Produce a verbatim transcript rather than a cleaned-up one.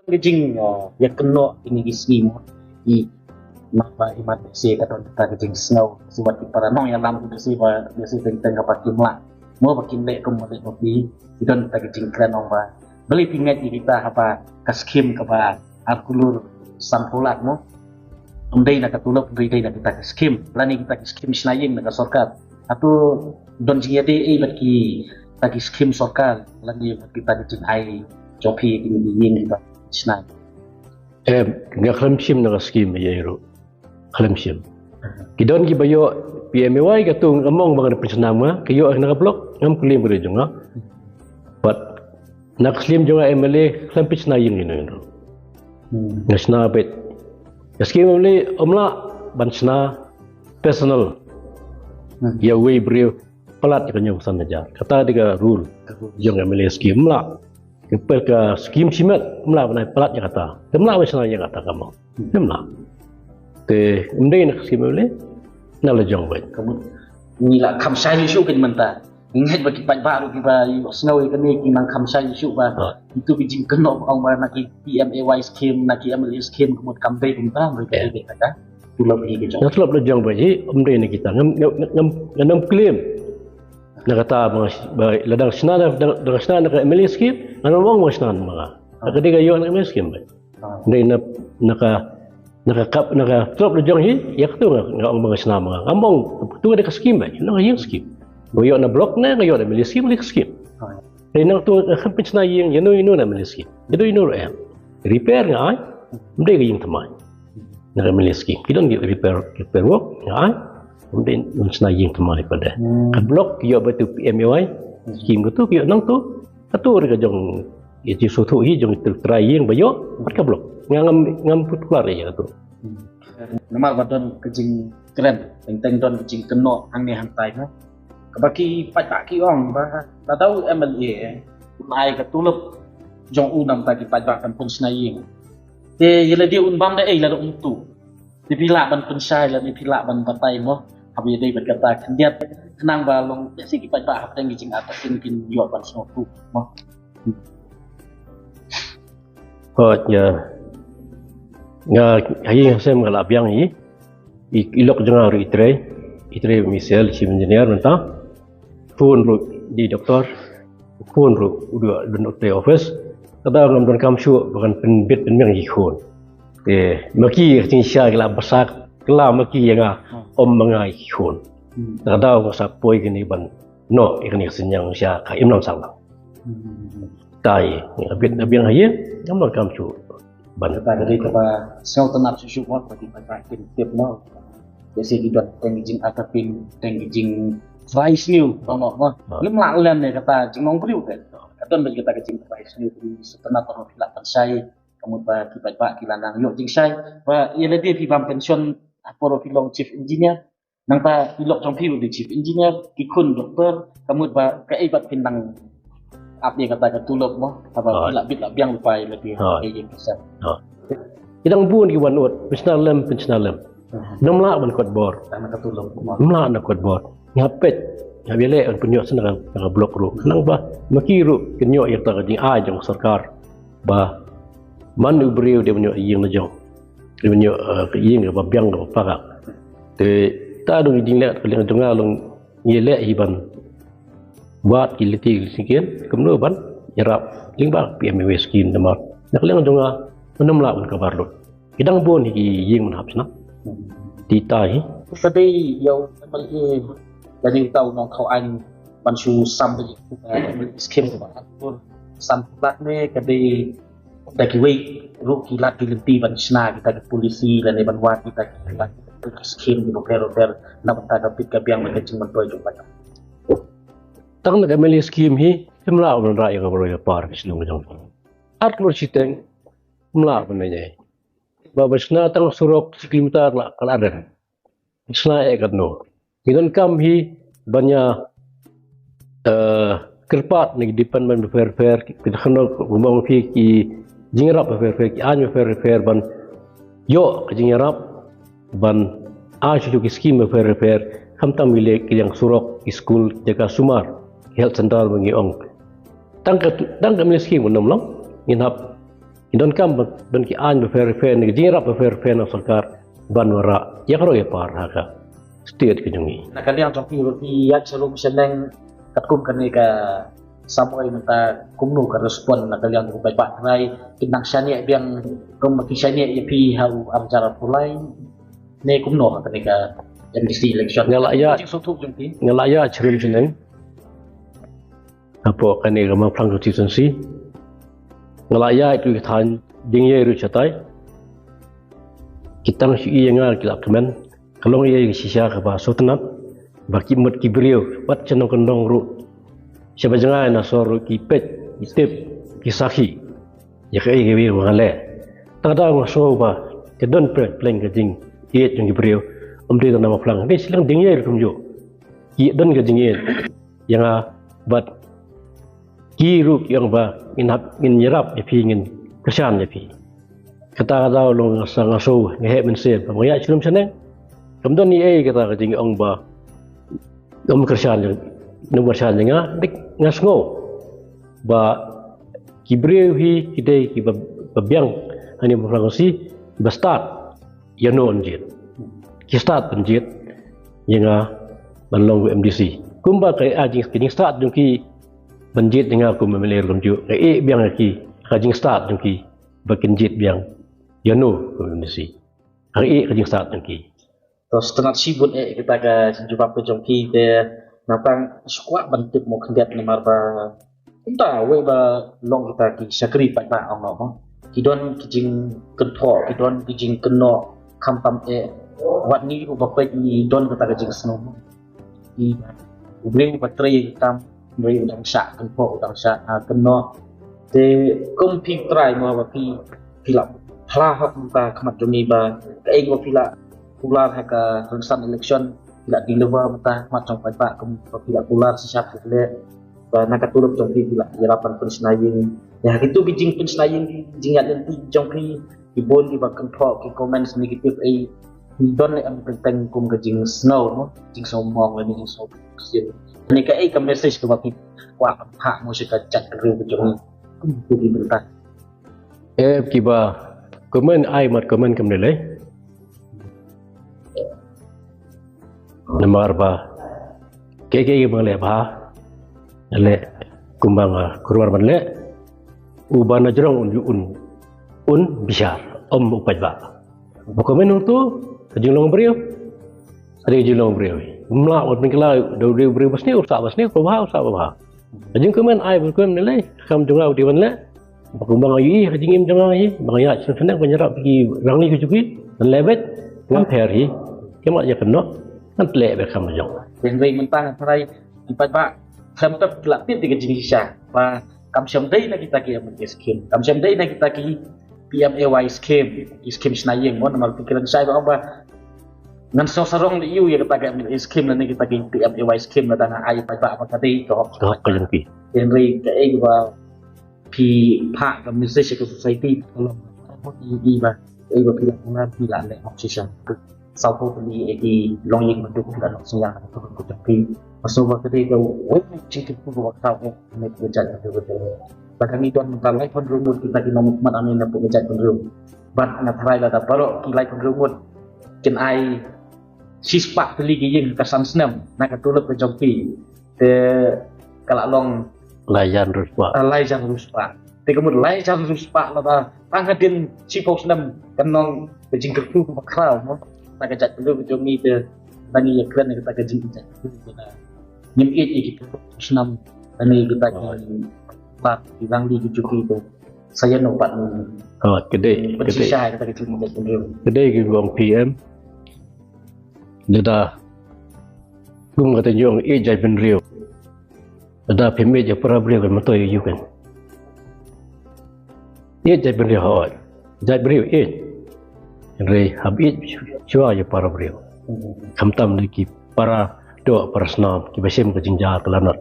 Ka jing, uh, ïa kynnoh ini ki sngi mo. I, naba i mat se ka don ta ka jing sngew, si wat ki para nongïalam ki si ba, si teng teng ka ba kim lah. Mo ba kim leh kum mo leh mo ki, ki don ta ka jing kren ong ba. Beli pinget i kita haba ka skim ka ba ar klur san phew lak mo. Ym dei na ka tulop, ym dei na kita ka skim. Lani kita ka skim shna ïing na ka sorkar. Atu don jingïadei ei bad kita ki skim sorkar. Lani bad kita ki jingai jong phi ki ïing kita shna. Em, nga khlem shim na ka skim ïa ru. Khlem shim. Ki don ki ba ïoh P M A Y ka tu nga mong ba nga da pynshna ma, ki ïoh na ka block, ngam klim bri jong nga. But na ka skim jong nga M L A khlem pynshna ïing ïa ru. Hmm. Nga shna bit. Ka skim M L A ym lah ban shna personal. Hmm. Ïa uwei briew palat ïa ka hynñiew san hajar. Kata dei ka rule. Ka rule. Jong M L A skim ym lah. Ka per ka skim shimet ym lah ban ai palat ïa kata. Ym lah ban shna ïa kata ka mo. Ym lah. Te ym dei na ka skim M L A. Na la jong bad. Ka mut ngi la kham shai shuh ka mynta. Ngi ngeit ba ki paidbah ruh kiba ïohsngew ïa kane ki nang kham shai shuh ba. Ha. Itu ki jingkynnoh ong ba na ki P M A Y scheme, na ki M L A scheme ka mut kam dei kumta, ba ka dei kata. Tulop hi ki jong. Na tulop la jong ba hi, ym dei na kita. Ngam, ngam, ngam, ngam claim. Na kata ba, ba la dang shna, dang, dang shna na ka M L A scheme, ngan ong ba shna na ma nga. Ka dei ka ïoh na M L A scheme ba. Dei na, na ka, na ka kap, na ka tulop la jong hi, ïa katu nga, nga ong ba nga shna ma nga. Ngam ong, tu ka dei ka skim ba, na ka ïing skim. Nga ïoh na block ne, nga ïoh na M L A skim, dei ka skim. Dei na tu ka kham pynshna ïing, ïa no, ïa no na M L A skim. Ïa no, ïa no em. Repair nga ai, ym dei ka ïing thymmai. Na ka M L A skim. Ki don ki repair, repair work, nga ai. Ym dei, ym shna ïing thymmai pat de. Hmm. Ka block, ïoh ba tu P M A Y, skim katu, ïoh nang tu. Katu dei ka jong Ïa, ki sngewthuh hi jong ki trai ïing ba ïoh bad ka block. Nga ngam, ngam put klar ïa katu. Namar ba don ka jingkren, teng teng don ka jingkynnoh hangne hangtai mo. Kaba ki paidbah ki ong ba lada u M L A un ai ka tulop jong u, namar ki paidbah kan pynshna ïing. Te ïa lade un bam da ei lada um tuh. Te phi lah ban pynshai lane phi lah ban batai mo. Haba ïadei bad kata khyndiat, khnang ba long ïa shi ki paidbah hapdeng ki jingartatien kin ïoh ban sngewthuh mo. Hooid, ïa. Nga, ha ïing ha sem nga la biang hi. I, i lok jong nga ruh i trei. I trei Michelle, chief engineer mynta. Khun ruh dei doktor. Khun ruh u dei ban trei office. Kata ngam donkam shuh ba kan pynbit pynbiang ïa ki khun. Te ma ki ka jingshisha ki la basa kylla ma ki ïa nga, ym ma nga ïa ki khun. Kata nga sa poi kane ban noh ïa kane ka synñiang sha ka imlang sahlang. Tai, nga bit nga biang ha ïing, ngam donkam shuh ban. Kata ka dei kaba sngewtynnat shuh shuh mo, ba ki paidbah kin tip mo. Ïa shi ki don teng ki jingartatien, teng ki jingtrai sniew, ba mo mo. Ha. Ngim lah len ne kata jingnongbriew te. Ka don bad kata ka jingtrai sniew, ki sngewtynnat ruh ki la pynshai. Ka mut ba ki paidbah ki la nang ïoh jingshai. Ba ïa lade phi bam pension ha por phi long chief engineer. Nangta i lok jong phi u dei chief engineer, ki khun doktor, ka mut ba kaei pat phin nang ap ïa kata ka tulop mo, haba phi la bit la biang lypa ïa lade. Hooid. Ei ïa ki sem. Hooid. Ki dang bun ki wan ud, pynshna lem, pynshna lem. Ngam lah ban kot bor. Tang na ka tulop mo. Ngam lah na kot bor. Nga peit, nga ïaleh ban pynïoh sha na ka, na ka block ruh. Khnang ba ma ki ruh kin ïoh ïa kata ka jingai jong sorkar. Ba man u briew dei ban ïoh ïing na jong. Dei ban ïoh, eh, ka ïing kaba biang kaba pakak. Te ta dang jingleh ka liang jong nga long ngi leh hi ban wad ki lynti ki syngkien kumno ban ïarap lyngba P M A Y scheme namar na ka liang jong nga ngam lah ban cover lut. Ki dang bun hi ki ïing ban hap shna. Te tai hi. Ka dei ïa u M L A, lane uta u nongthaw aiñ ban shu sam ïa ki, eh, scheme ba ar klur san phew lak ne ka dei da kiwei ruh ki lad ki lynti ban shna kita ki policy lane ban wad kita ki lad ki scheme kiba pher pher na bynta ka bit ka biang bad ka jingmyntoi jong ka. Tang na ka M L A scheme hi, ngim lah ban rah ïa ka baroi ka par ka shnong ka jong. Ar klur shiteng, ngim lah ban ïa. Ba, ba shna tang surok shi kilometer la, ka la ren. Shna eh katno. Ngi donkam hi ban ïa, eh, kyrpad na ki department bapher bapher, ki, ki khyndiat kumba ong phi ki jingïarap bapher bapher, ki aiñ bapher bapher ban ïoh ka jingïarap ban ai shuh shuh ki scheme bapher bapher, khamtam ki leh ki liang surok, ki skul, jaka sumar, ki health center ba ngi ong. Tang ka, tang ka M L A scheme ngam long, ngin hap Ki donkam ba, don ki aiñ bapher bapher, ne ki jingïarap bapher bapher na sorkar ban wanrah ïa ka roi ïa par ha ka state ka jong ngi. Na ka liang jong phi, phi ïaid sharum shaneng katkum kane ka samoi mynta, kumno ka respond na ka liang jong u paidbah? Trai ki nang shaniah biang kum ki shaniah ïa phi ha u arhajar arphew lai, ne kumno ha kane ka M D C election? Nga la ïaid, jingsngewthuh jong phi, nga la ïaid sharum shaneng hapoh kane ka Mawphlang constituency. Nga la ïaid ruh ki thaiñ Diengïei ruh shatai. Ki tang shu ïa nga ki la kmen. Ka long ïa ka shisha kaba sngewtynnat ba ki mut ki briew, wat sha nongkyndong ruh, sha ba jngai na sor ruh ki peit, ki tip, ki sakhi ïa kaei kaei ba nga leh. Tang da nga sngew ba ka don pleng pleng ka jingïeit jong ki briew. Ym dei tang na Mawphlang, dei shiliang Diengïei ruh kumjuh ki don ka jingïeit ïa nga, bad ki ruh ki ong ba ngin hap, ngin ïarap ïa phi, ngin kyrshan ïa phi. Kata ka daw long nga sa, nga sngew, nga heh mynsiem, ba nga ïaid sharum shaneng. Kam don ei ei kata ka jingong ba ym kyrshan, ym kyrshan ïa nga, dei nga sngew ba ki briew hi ki dei kiba, ba biang hangne ha Mawphlang constituency, ba stad ïano yn jied. Ki stad ban jied ïa nga ban long u M D C. Kumba ka, ah, jing, ka jingstad jong ki ban jied ïa nga kum M L A ruh kumjuh, nga ïeh biang ïa ki, ka jingstad jong ki ba kin jied biang ïano kum M D C. Nga ïeh ka jingstad jong ki. To sngewtynnat shibun eh kita ka jingjubab ka jong phi, te nga tang shu kwah ban tip mo khyndiat namar ba kumta wei ba long kita ki shakri paidbah ong noh mo, ki don ki jingkynthoh, ki don ki jingkynnoh, khamtam eh wat ngi ruh ba peit ngi don kata ka jingsngew mo. Ki, u briew ba trei kam, u briew u dang shah kynthoh, u dang shah, ah, kynnoh. Te kum phi trai mo ba phi, phi la phla ha ka khmat jong ngi ba kaei ba phi la kular ha ka rynsan election, phi la deliver mynta ha khmat jong paidbah, kum ba phi la kular shisha phi leh. Ba na ka tulop jong phi phi la ïarap ban pynshna ïing. Ïa kitu ki jingpynshna ïing, ki jingïaid lynti jong phi, ki bun kiba kynthoh ki comments negative, ei, don ne em teng teng kum ka jingsngew mo, jingsngew mong lane jingsngew sim? Kane kaei ka message kaba phi kwah ban phah mo sha ka jaitbynriew ka jong ngi kum ki bynta? Eh, kiba comment, ai mat comment kam ne lei. Namar ba kaei kaei ba nga leh bha, nga leh kumba nga kular ban leh. Uba na jrong un, un, un bishar, ym u paidbah. Ba comment hangto, ka jinglong briew, ka dei ka jinglong briew. Ym lah ban pynkylla, da u dei u briew ba sniew u sah ba sniew, ba bha u sah ba bha. Ka jingcomment ai ba comment ne lei, kam jong nga u dei ban leh. Ba kumba nga ïohi ka jingim jong nga hi, ba nga ïaid shnong shnong ban ïarap ki rangli ki jong ki, ban leh beit, ngam pher hi. Ki mat ïa kynnoh, ngan leh beit kam jong. Hynrei mynta nga tharai ki paidbah khlem pep ki la tip ïa ka jingshisha ba kam shym dei na kita ki M L A scheme, kam shym dei na kita ki P M A Y scheme, ki scheme shna ïing mo, namar ki kren shai ba ong ba ngan sngewsarong leh ïa kata ka M L A scheme lane kita ki P M A Y scheme lada nga ai paidbah ba ka dei ka hok, ka hok ka jong ki. Hynrei kaei ba phi phah ka message sha ka society, ka long i ba, i ba phi la kular, phi la leh hok shisha. Sawphew tylli ki longïing ba duk phi la lok synñiang ha ka jong phi. Nga sngew ba ka dei ka wei na ki jingkyrkhu kaba khraw eh na ka jaitbynriew ka jong ngi. Ba ka ngi don mynta laiphew hynriew ngut kita ki nongmihkhmat hangne na ka jaitbynriew. Bad nga tharai lada baroh ki laiphew hynriew ngut kin ai shispah tylli ki ïing ha ka san snem na ka tulop ka jong phi, te ka la long lai hajar hynriew spah. Ah, lai hajar hynriew spah. Te ka mut lai hajar hynriew spah lada tang hadien shiphew snem, kan long ka jingkyrkhu kaba khraw mo na ka jaitbynriew ka jong ngi. Te tang ngi ïakren ïa kata ka jingïeit jaitbynriew, ngim ïeit ïa ki phew snem, tang ngi ïa kata ki, ba ki rangli ki jong ki, te sa ïano pat ngi. Oh, ka dei, ka dei. Pynshisha ïa kata ka jingïeit jaitbynriew. Ka dei ki ong P M. Lada kum kata ngi ong ïeit jaitbynriew, lada phim ïeit ïa para briew kan myntoi ïa u kan. Ïeit jaitbynriew hooid, jaitbynriew ïeit. Hynrei hap ïeit shuwa ïa para briew. Khamtam lei ki para doh para snam kiba shim ka jingjia ka lanot.